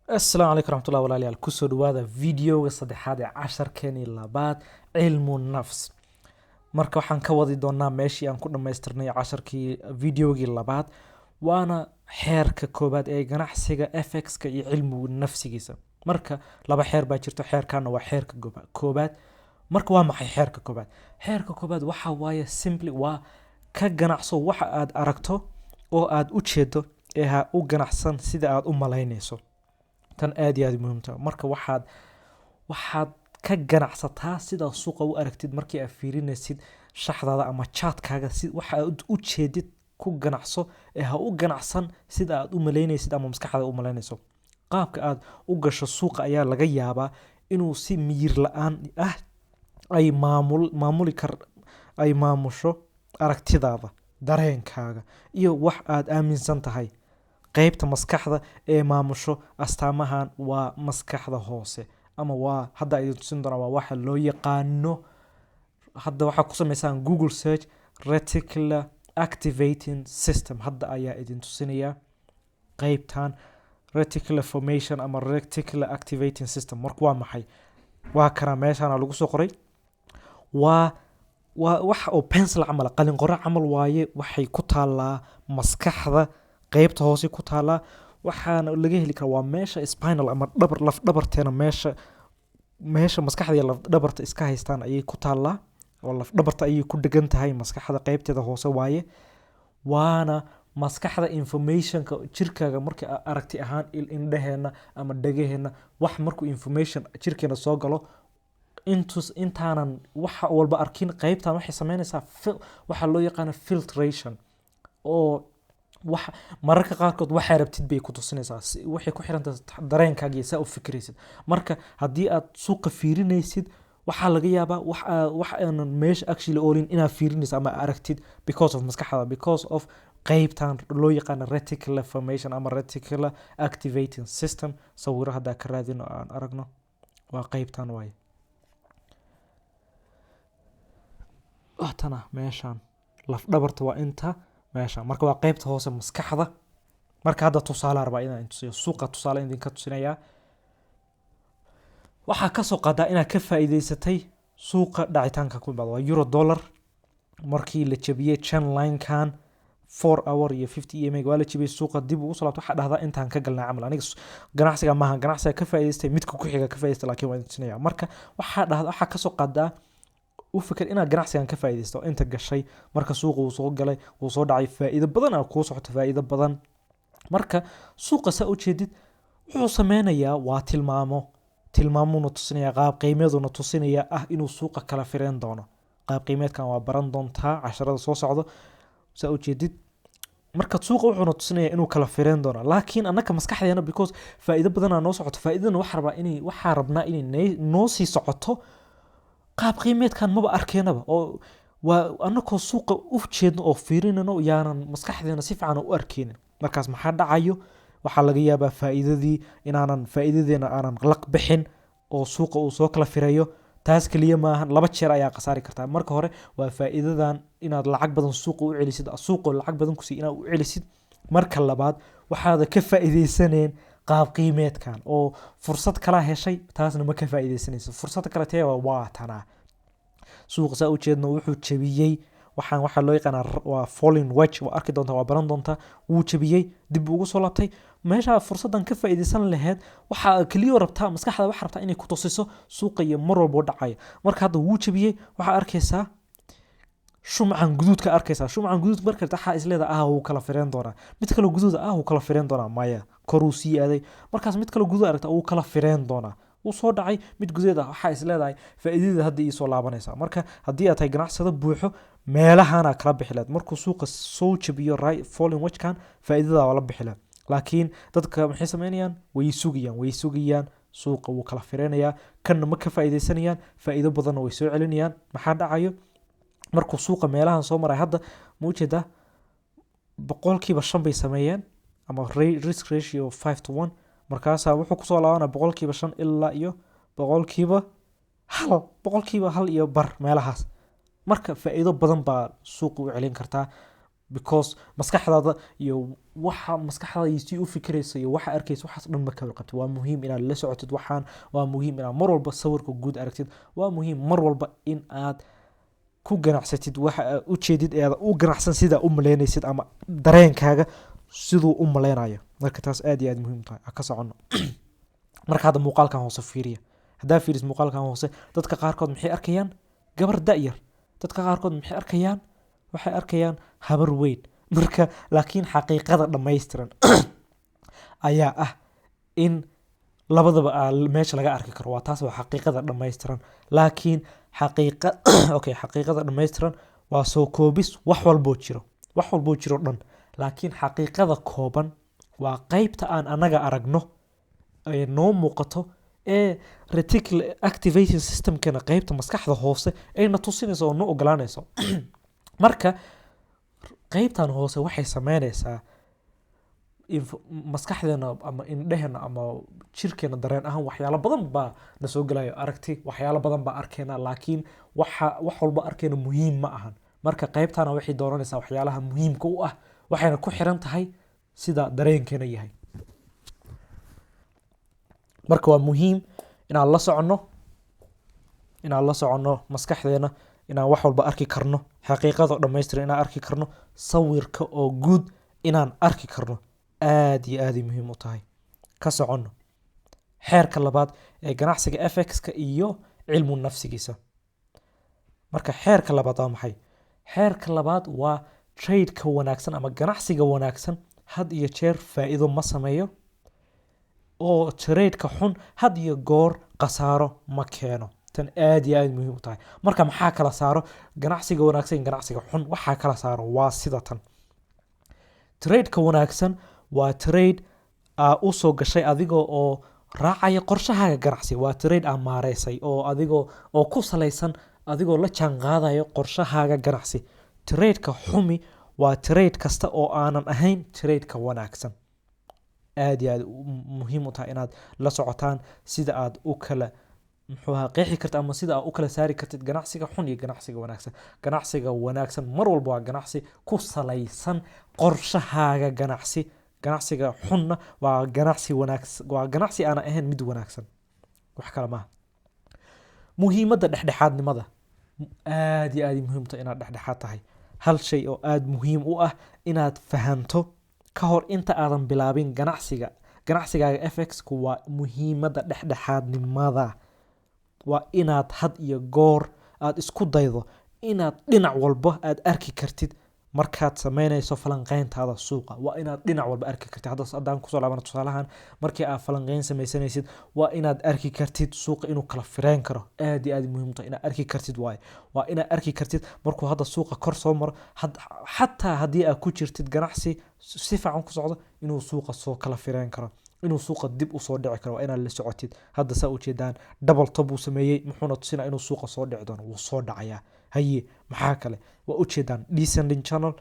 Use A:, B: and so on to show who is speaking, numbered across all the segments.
A: Asalaamu calaykum raxmatullahi walaalayaal, kusoo dhawaada videoga saddexaad ee casharkeenii labaad, cilmu nafs. Marka waxaan ka wadi doonaa meeshii aan ku dhammaystirnay casharkii videogii labaad, waana xeerka koowaad ee ganacsiga FX-ka iyo cilmu nafsigiisa. Marka laba xeer baa jirto, xeerkana waa xeerka koowaad. Marka waa maxay xeerka koowaad? Xeerka koowaad waxa waaye simply waa ka ganacso waxa aad aragto oo aad u jeedo ee ha u ganacsan sida aad u malaynayso. Tan aad iyo aad muhiim tahay. Marka waxaad ka ganacsataa sidaa suuqa u aragtid markii aad fiirinaysid shaxdaada ama chartkaaga, si waxa aad u jeedid ku ganacso ee ha u ganacsan sida aad u malaynaysid ama maskaxdaada u malaynayso. Qaabka aad u gasho suuqa ayaa laga yaabaa inuu si miyir la'aan ah ay maamul maamuli kar ay maamusho aragtidaada, dareenkaaga iyo wax aad aaminsan tahay. Qaybta maskaxda ee maamusho astaamahan waa maskaxda hoose, ama waa hadda idin tusin doonaa, waa waxa loo yaqaano. Hadda waxaa ku samaysaan Google search reticular activating system. Hadda ayaa idin tusinaya qaybtan reticular formation ama reticular activating system. Marka waa maxay? Waa kana meeshaana lagu soo qoray, waa wax oo pencil camal, qalin qore camal waaye. Waxay ku taalaa maskaxda qaybta hoose ku taalaa, waxaana laga heli karaa waa meesha spinal ama dhabar, laf dhabarteena, meesha maskaxda iyo laf dhabarta iska haystaan ayay ku taalaa, oo laf dhabarta ayay ku dhegan tahay maskaxda qaybteeda hoose waaye. Waana maskaxda informationka jirkaaga marka aragti ahaan indhaheena ama dhagaheena wax markuu information jirkeena soo galo, intus intaanan waxa walba arkin, qaybtan waxay sameynaysaa waxaa loo yaqaano filtration, oo wax mararka qaarkood waxaa rabtid bay ku tusinaysaa. Waxay ku xirantahay dareenkaaga iyo saa u fikiraysid. Marka haddii aad suuqa fiirinaysid, waxaa laga yaabaa wax aanan meesha actually oolin inaad fiirinayso ama aragtid because of maskaxda, because of qeybtan loo yaqaano reticular formation ama reticular activating system. Sawiro haddaa ka raadino aan aragno, waa qeybtan waaye. Waatana meeshaan laf dhabarta waa inta meesha. Marka waa qeybta hoose maskaxda. Marka hadda tusaale rabaa inaan tusiyo suuqa, tusaale idinka tusinayaa. Waxaa kasoo qaadaa inaad ka faa'iidaysatay suuqa dhacitaanka ku imaado, waa euro dollar. Markii la jabiyey trend line-kan 4 hour iyo 50 EMA waa la jabiyey, suuqa dib ugu soo laabtay. Waxaa dhahdaa intaan ka galnay camal. Aniga ganacsiga maaha ganacsiga ka faa'iidaystay, midka ku xiga ka faa'iidaystay, laakiin waan idin tusinaya. Marka waxaa dhahdaa, waxaa kasoo qaadaa, u fikir inaad ganacsigan ka faa'iidaysto oo inta gashay. Marka suuqa uu soo galay, wuu soo dhacay, faa'iido badan aa kuu socoto, faa'iido badan. Marka suuqa saa u jeedid wuxuu sameynayaa waa tilmaamo, tilmaamuuna tusinaya, qaab qiimeeduna tusinaya ah inuu suuqa kala fireen doono. Qaab qiimeedkan waa baran doontaa casharada soo socdo. Saa u jeedid marka suuqa wuxuuna tusinaya inuu kala fireen doono, laakiin annaka maskaxdeena, because faa'iido badanaa noo socoto, faa'iidadana waxaa rabaa inay waxaa rabnaa inay noo sii socoto. Qaab qiimeedkan maba arkeenaba, oo waa annakoo suuqa u jeedno oo fiirinano yaanan maskaxdeena si fiican u arkeenin. Markaas maxaa dhacayo? Waxaa laga yaabaa faa'iidadii inaanan faa'iidadeena aanan laq bixin oo suuqa uu soo kala fireeyo. Taas keliya maahan, laba jeer ayaa khasaari kartaa. Marka hore waa faa'iidadan inaad lacag badan suuqa u celisid, suuqa lacag badan kusii inaad u celisid. Marka labaad waxaada ka faa'iidaysaneen qaab qiimeedkan oo fursad kala heshay, taasna ma ka faa'iidaysanayso. Fursad kale tee waa tanaa. Suuqa saa u jeedno wuxuu jabiyey waxaan waxaa loo yaqaanaa waa falling wedge. Waa arki doontaa, waa baran doontaa. Wuu jabiyey, dib buu ugu soo laabtay. Meesha fursaddan ka faa'iidaysan lahayd, waxaa keliya rabtaa maskaxda waxaa rabtaa inay ku tusiso suuqa iyo mar walba u dhacaya. Marka hadda wuu jabiyey, waxaa arkaysaa shumcan guduudka, arkaysaa shumcan guduud. Marka waxaa isleedahay ah wuu kala fireen doonaa, mid kaloo guduud ah wuu kala fireen doonaa. Maya, koruu sii aaday. Markaas mid kaloo guduud aragta, wuu kala fireen doonaa, wuu soo dhacay. Mid guduud ah waxaa isleedahay faa'iidada hadda ii soo laabanaysaa. Marka haddii aad tahay ganacsado buuxo, meelahana kala bixi lahayd markuu suuqa soo jabiyo right falling wedge-kan, faa'iidada waa la bixi lahayd. Laakiin dadka maxay sameynayaan? Way sugayaan, way sugayaan, suuqa wuu kala fireenayaa, kanna ma ka faa'iidaysanayaan, faa'iido badanna way soo celinayaan. Maxaa dhacayo markuu suuqa meelahan soo maray? Hadda ma ujeedaa, 5% bay sameeyeen ama risk ratio 5 to 1. Markaasaa wuxuu kusoo laabanaya 5% ilaa iyo 1%, 1.5% meelahaas. Marka faa'iido badan baa suuqa u celin kartaa. Because maskaxdaada iyo waxa maskaxdaada iyo si u fikiraysa iyo waxa arkaysa, waxaas dhan ma kala qabtid. Waa muhiim inaad la socotid waxaan, waa muhiim inaad mar walba sawirka guud aragtid, waa muhiim mar walba in aad ku ganacsatid waxa aad u jeedid ee aad u ganacsan sida u malaynaysid ama dareenkaaga siduu u malaynayo. Marka taas aad iyo aad muhiim u tahay. Ha ka soconno. Marka hadda muuqaalkan hoose fiiriya. Haddaa fiiris muuqaalkan hoose, dadka qaarkood maxay arkayaan? Gabar da'yar. Dadka qaarkood maxay arkayaan? Waxay arkayaan habar weyn. Marka laakiin xaqiiqada dhammaystiran ayaa ah in labadaba aa meesha laga arki karo. Waa taas, waa xaqiiqada dhammaystiran. Laakiin xaqiiqa, okay, xaqiiqada dhammaystiran waa soo koobis wax walboo jiro, wax walboo jiro dhan. Laakiin xaqiiqada kooban waa qaybta aan anaga aragno ee noo muuqato ee reticular activation systemkana, qaybta maskaxda hoose, ayna tusinayso oo noo ogolaanayso. Marka qaybtan hoose waxay sameynaysaa maskaxdeena ama indheheena ama jirkeena dareen ahaan waxyaalo badan baa na soo gelayo, aragti waxyaalo badan baa arkayna, laakiin waxa wax walba arkayna muhiim ma ahan. Marka qaybtana waxay dooranaysaa waxyaalaha muhiimka u ah, waxayna ku xiran tahay sida dareenkeena yahay. Marka waa muhiim inaan la soconno maskaxdeena, inaan wax walba arki karno, xaqiiqada dhammaystiran inaan arki karno, sawirka oo guud inaan arki karno, aad iyo aad ay muhiim u tahay. Ka soconno xeerka labaad ee ganacsiga FX-ka iyo cilmu nafsigiisa. Marka xeerka labaad waa maxay? Xeerka labaad waa trade-ka wanaagsan ama ganacsiga wanaagsan had iyo jeer faa'iido ma sameeyo, oo trade-ka xun had iyo goor khasaaro ma keeno. Tan aad iyo aad muhiim u tahay. Marka maxaa kala saaro ganacsiga wanaagsan iyo ganacsiga xun? Waxaa kala saaro waa sida tan: trade-ka wanaagsan waa trade aa u soo gashay adigoo oo raacaya qorshahaaga ganacsi. Waa trade aa maareysay oo adigoo oo ku salaysan, adigoo la jaan qaadayo qorshahaaga ganacsi. Trade-ka xumi waa trade kasta oo aanan ahayn trade-ka wanaagsan. Aad iyo aad muhiim u tahay inaad la socotaan sida aad u kala, muxuu ahaa, qeexi karta ama sida aad u kala saari kartid ganacsiga xun iyo ganacsiga wanaagsan. Ganacsiga wanaagsan mar walba waa ganacsi ku salaysan qorshahaaga ganacsi. Ganacsiga xunna waa ganacsi wanaagsan, waa ganacsi aan ahayn mid wanaagsan, wax kale maaha. Muhiimadda dhexdhexaadnimada aad iyo aad muhiim tahay inaad dhexdhexaad tahay. Hal shay oo aad muhiim u ah inaad fahanto ka hor inta aadan bilaabin ganacsigaaga FX ku waa muhiimadda dhexdhexaadnimada. Waa inaad had iyo goor aad isku daydo inaad dhinac walba aad arki kartid markaad sameynayso falanqeyntaada suuqa. Waa inaad dhinac walba arki kartid. Hadda haddaan kusoo laabano tusaalahan, markii aad falanqeyn sameysanaysid, waa inaad arki kartid suuqa inuu kala fireen karo. Aad iyo aad muhiim u tahay inaad arki kartid waaye. Waa inaad arki kartid markuu hadda suuqa kor soo maro, xataa haddii aad ku jirtid ganacsi si fiican ku socdo, inuu suuqa soo kala fireen karo, inuu suuqa dib usoo dhici karo. Waa inaad la socotid. Hadda saa ujeedaan, double top buu sameeyey. Muxuuna tusinaa? Inuu suuqa soo dhici doono. Wuu soo dhacayaa. Haye, maxaa kale? Waa ujeedaan descending channel.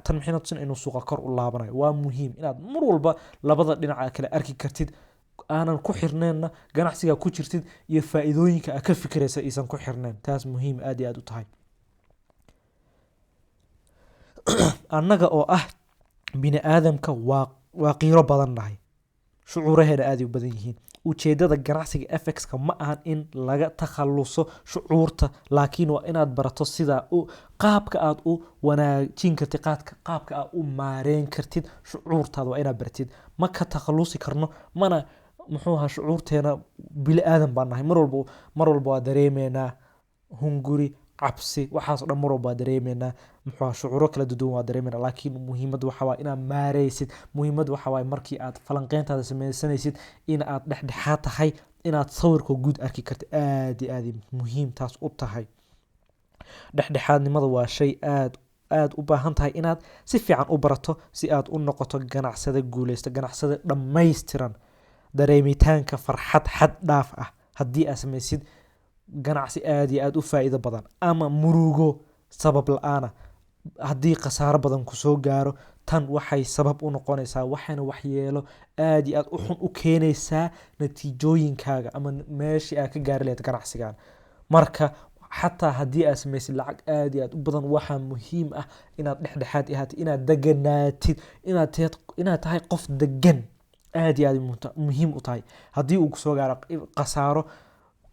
A: Tan maxayna tusinaa? Inuu suuqa kor u laabanayo. Waa muhiim inaad mar walba labada dhinaca kale arki kartid, aanan ku xirneenna ganacsiga ku jirtid iyo faa'iidooyinka aad ka fikiraysa iisan ku xirneen. Taas muhiim aad iyo aad u tahay. Annaga oo ah bini aadamka waa qiiro badan nahay, shucuuraheena aad ay u badan yihiin. Ujeedada ganacsiga FX-ka ma ahan in laga takhaluso shucuurta, laakiin waa inaad barato sida u qaabka aad u wanaajin kartid, qaabka aad u maareyn kartid shucuurtaada. Waa inaad baratid. Ma ka takhalusi karno, mana, muxuu ahaa, shucuurteena. Bili aadan baan nahay. Mar walba waa dareemeynaa hunguri, cabsi, waxaas oo dhan. Mar walba waa dareemeynaa, muxuu ahaa, shucuuro kala duwan waa dareemeynaa. Laakiin muhiimadda waxa waaye inaad maareysid. Muhiimadda waxa waaye markii aad falanqeyntaada sameysanaysid in aad dhexdhexaad tahay, inaad sawirka guud arki kartid. Aad iyo aad ay muhiim taas u tahay. Dhexdhexaadnimada waa shay aad aad u baahan tahay inaad si fiican u barato si aad u noqoto ganacsade guuleysta, ganacsade dhammaystiran. Dareemitaanka farxad xad dhaaf ah haddii aad samaysid ganacsi aad iyo aad u faa'iido badan, ama murugo sabab la'aana haddii khasaaro badan kusoo gaaro, tan waxay sabab u noqonaysaa, waxayna waxyeelo aad iyo aad u xun u keenaysaa natiijooyinkaaga ama meeshii aad ka gaari lahayd ganacsigan. Marka Xataa haddii aad samaysid lacag aad iyo aad u badan, waxaa muhiim ah inaad dhexdhexaad ahaatid, inaad deganaatid, inaad tahay qof degan. Aad iyo aad muhiim u tahay. Haddii uu kusoo gaaro khasaaro,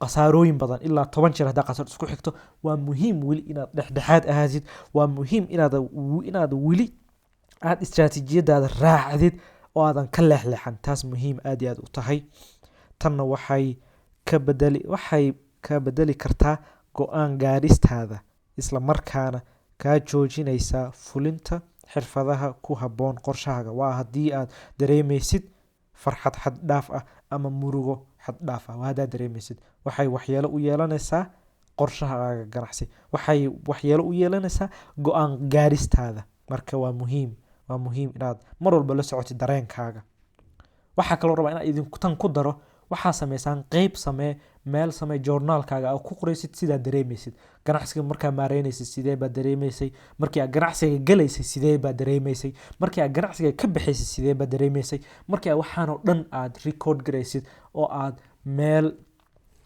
A: khasaarooyin badan, ilaa 10 jeer haddaa khasaaro isku xigto, waa muhiim weli inaad dhexdhexaad ahaatid. Waa muhiim inaad weli aad istiraatiijiyadaada raacdid oo aadan ka leexleexan. Taas muhiim aad iyo aad u tahay. Tanna waxay ka bedeli kartaa go-aan gaadhistaada, isla markaana kaa joojinaysa fulinta xirfadaha ku habboon qorshahaaga. Waa haddii aad dareemaysid farxad xad dhaaf ah ama murugo xad dhaaf ah. Waa haddaad dareemaysid, waxay waxyeelo u yeelanaysaa qorshahaaga ganacsi, waxay waxyeelo u yeelanaysaa go-aan gaadhistaada. Marka waa muhiim inaad mar walba la socotid dareenkaaga. Waxaa kaloo rabaa inaan idinku tan ku daro. Waxaa sameysaan qeyb, samee meel, samee journalkaaga aad ku qoraysid sidaad dareemaysid ganacsiga markaa maareynaysid. Sidee baad dareemaysay markii aad ganacsiga galaysay? Sidee baad dareemaysay markii aad ganacsiga ka baxaysay? Sidee baad dareemaysay markii aad waxaan oo dhan aad record garaysid oo aad meel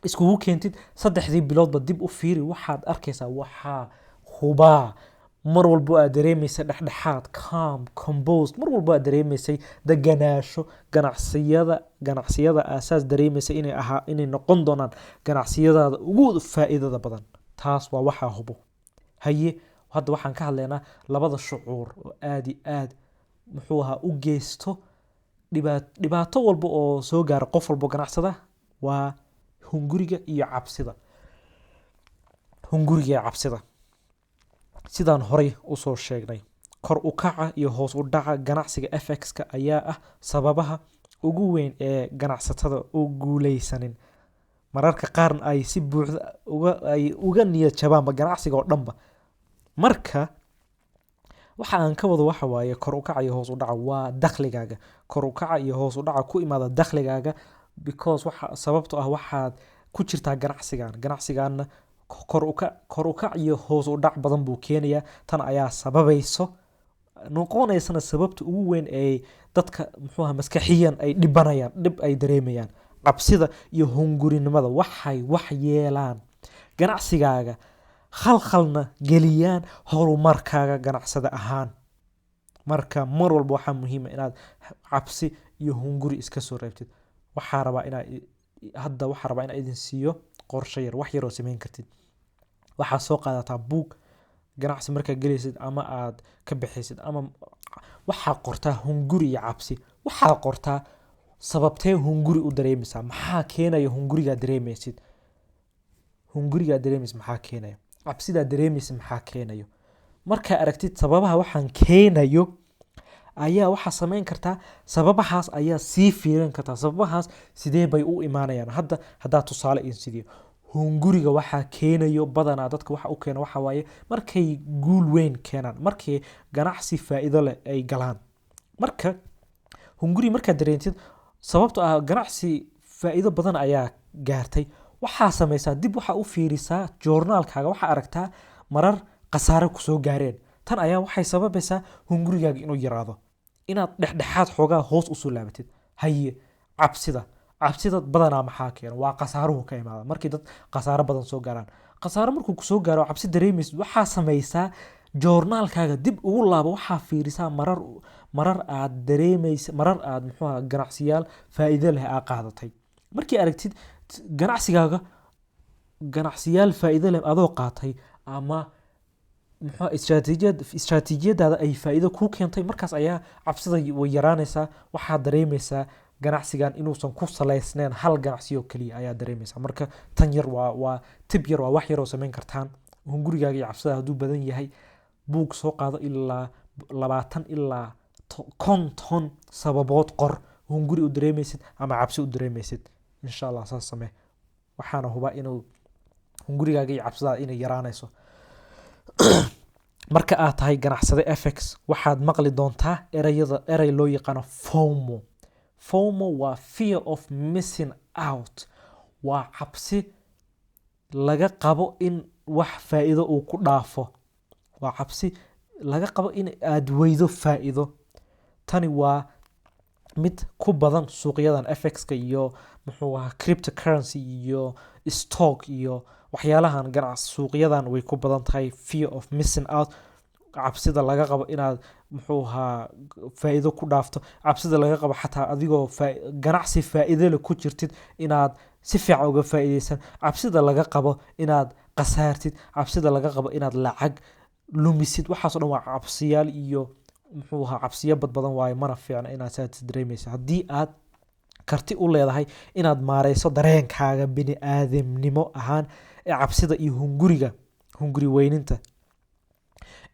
A: iskugu keentid? 3dii biloodba dib u fiiri. Waxaad arkaysaa, waxaa hubaa, mar walbo aad dareemaysay dhexdhexaad, calm, composed, mar walbo aad dareemaysay deganaasho, ganacsiyada aasaas dareemaysay inay ahaa inay noqon doonaan ganacsiyadaada ugu faa'iidada badan. Taas waa waxaa hubo. Haye, hadda waxaan ka hadlaynaa labada shucuur oo aad iyo aad, muxuu ahaa, u geysto dhibaato walba oo soo gaara qof walbo ganacsada. Waa hunguriga iyo cabsida. Hunguriga iyo cabsida, sidaan horay usoo sheegnay, kor u kaca iyo hoos u dhaca ganacsiga FX-ka ayaa ah sababaha ugu weyn ee ganacsatada u guuleysanin, mararka qaarna ay si buuxda uga niyad jabaanba ganacsiga oo dhanba. Marka waxa aan ka wado waxa waaye, kor u kaca iyo hoos u dhaca waa dakhligaaga, kor u kaca iyo hoos u dhaca ku imaada dakhligaaga, because waxa sababto ah waxaad ku jirtaa ganacsigan. Ganacsigaanna kor u kac iyo hoos u dhac badan buu keenayaa. Tan ayaa sababayso, noqonaysana sababta ugu weyn ee dadka, muxuu ahaa, maskaxiyan ay dhibanayaan, dhib ay dareemayaan. Cabsida iyo hungurinimada waxay wax yeelaan ganacsigaaga, khalkhalna geliyaan horumarkaaga ganacsada ahaan. Marka mar walba waxaa muhiima inaad cabsi iyo hunguri iska soo reebtid. Waxaa rabaa inaa hadda waxaa rabaa inaa idin siiyo qorshe yar, wax yar oo samayn kartid. Waxaa soo qaadataa buug ganacsi markaa gelaysid ama aad ka bixaysid, ama waxaa qortaa hunguri iyo cabsi. Waxaa qortaa sababtee hunguri u dareemaysaa, maxaa keenaya hungurigaa dareemaysid, hungurigaa dareemaysid maxaa keenaya, cabsidaa dareemaysid maxaa keenayo. Markaa aragtid sababaha waxaan keenayo, ayaa waxaa samayn kartaa, sababahaas ayaa sii fiirin kartaa, sababahaas sidee bay u imaanayaan. Hadda haddaa tusaale idin sidiyo, hunguriga waxaa keenayo badanaa dadka waxa u keena waxa waaye markay guul weyn keenaan, markay ganacsi faa'iido leh ay galaan. Marka hunguri markaad dareentid sababto ah ganacsi faa'iido badan ayaa gaartay, waxaa samaysaa dib waxaa u fiirisaa journalkaaga. Waxaa aragtaa marar khasaare kusoo gaareen. Tan ayaa waxay sababaysaa hungurigaaga inuu yaraado, inaad dhexdhexaad xoogaa hoos usoo laabatid. Haye, cabsida badanaa maxaa keena? Waa khasaaruhu ka imaada markii dad khasaaro badan soo gaaraan. Khasaaro markuu kusoo gaaro, cabsi dareemaysid, waxaa samaysaa journalkaaga dib ugu laabo. Waxaa fiirisaa marar aad dareemaysa, marar aad, muxuu ahaa, ganacsiyaal faa'iido leh aa qaadatay. Markii aragtid ganacsigaaga ganacsiyaal faa'iido leh adoo qaatay ama, muxuu, istiraatiijiyadaada ay faa'iido kuu keentay, markaas ayaa cabsida way yaraanaysaa. Waxaad dareemaysaa ganacsigan inuusan ku salaysnayn hal ganacsi oo keliya ayaa dareemaysaa. Marka tan yar waa tip yar, waa wax yar oo samayn kartaan. Hungurigaaga iyo cabsida hadduu badan yahay, buug soo qaado, ilaa 20 ilaa 50 sababood qor hunguri u dareemaysid ama cabsi u dareemaysid. Insha Allah saas samee, waxaana hubaa inuu hungurigaaga iyo cabsidaada inay yaraanayso. Marka aad tahay ganacsade FX, waxaad maqli doontaa erey loo yaqaano FOMO. FOMO waa fear of missing out, waa cabsi laga qabo in wax faa'iido uu ku dhaafo, waa cabsi laga qabo in aad weydo faa'iido. Tani waa Mid ku badan suuqyadan FX-ka iyo, muxuu ahaa, cryptocurrency iyo stock iyo waxyaalahan ganacsi, suuqyadan way ku badan tahay. Fear of missing out, cabsida laga qabo inaad, muxuu ahaa, faa'iido ku dhaafto, cabsida laga qabo xataa adigoo ganacsi faa'iido leh ku jirtid inaad si fiican uga faa'iideysan, cabsida laga qabo inaad khasaartid, cabsida laga qabo inaad lacag lumisid, waxaas oo dhan waa cabsiyaal iyo, muxuu ahaa, cabsiyo badbadan waayo. Mana fiicna inaad saas dareemayso. Haddii aad karti u leedahay inaad maareyso dareenkaaga bini aadamnimo ahaan ee cabsida iyo hunguriga, hunguri weyninta,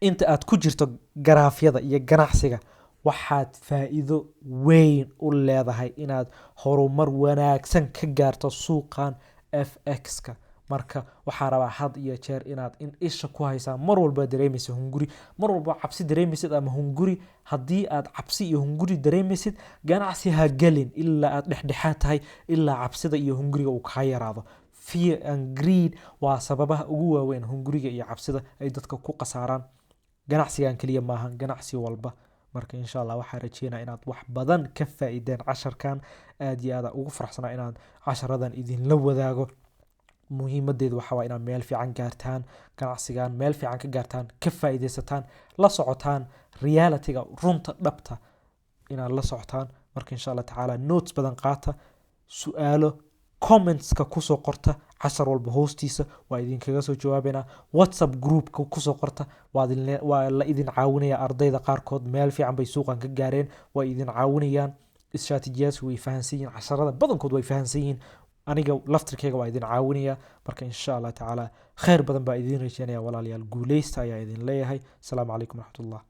A: inta aad ku jirto garaafyada iyo ganacsiga, waxaad faa'iido weyn u leedahay inaad horumar wanaagsan ka gaarto suuqan FX-ka. Marka waxaa rabaa had iyo jeer inaad in isha ku haysaa mar walba dareemaysa hunguri, mar walba cabsi dareemaysid ama hunguri. Haddii aad cabsi iyo hunguri dareemaysid, ganacsi ha gelin ilaa aad dhexdhexaad tahay, ilaa cabsida iyo hunguriga uu kaa yaraado. Fear and greed waa sababaha ugu waaweyn hunguriga iyo cabsida ay dadka ku khasaaraan. Ganacsigan keliya maahan, ganacsi walba. Marka insha Allah waxaa rajeynaya inaad wax badan ka faa'iideen casharkan. Aad iyo aad ugu faraxsanaa inaan casharadan idinla wadaago. Muhiimadeedu waxaa waa inaad meel fiican gaartaan, ganacsigan meel fiican ka gaartaan, ka faa'iidaysataan, la socotaan realityga, runta dhabta inaad la socotaan. Marka insha Allah tacaala notes badan qaata, su-aalo commentska kusoo qorta cashar walba hoostiisa, waa idinkaga soo jawaabaynaa. WhatsApp groupka kusoo qorta, waa la idin caawinaya. Ardayda qaarkood meel fiican bay suuqan ka gaareen, waa idin caawinayaan. Istaraatiijiyaasku way fahansan yihiin, casharada badankood way fahansan yihiin. Aniga laftirkeyga waa idin caawinaya. Marka insha Allah tacaala khayr badan baa idin rajeynaya, walaalayaal. Guuleysta ayaa idin leeyahay. Asalaamu calaykum waraxmatullah.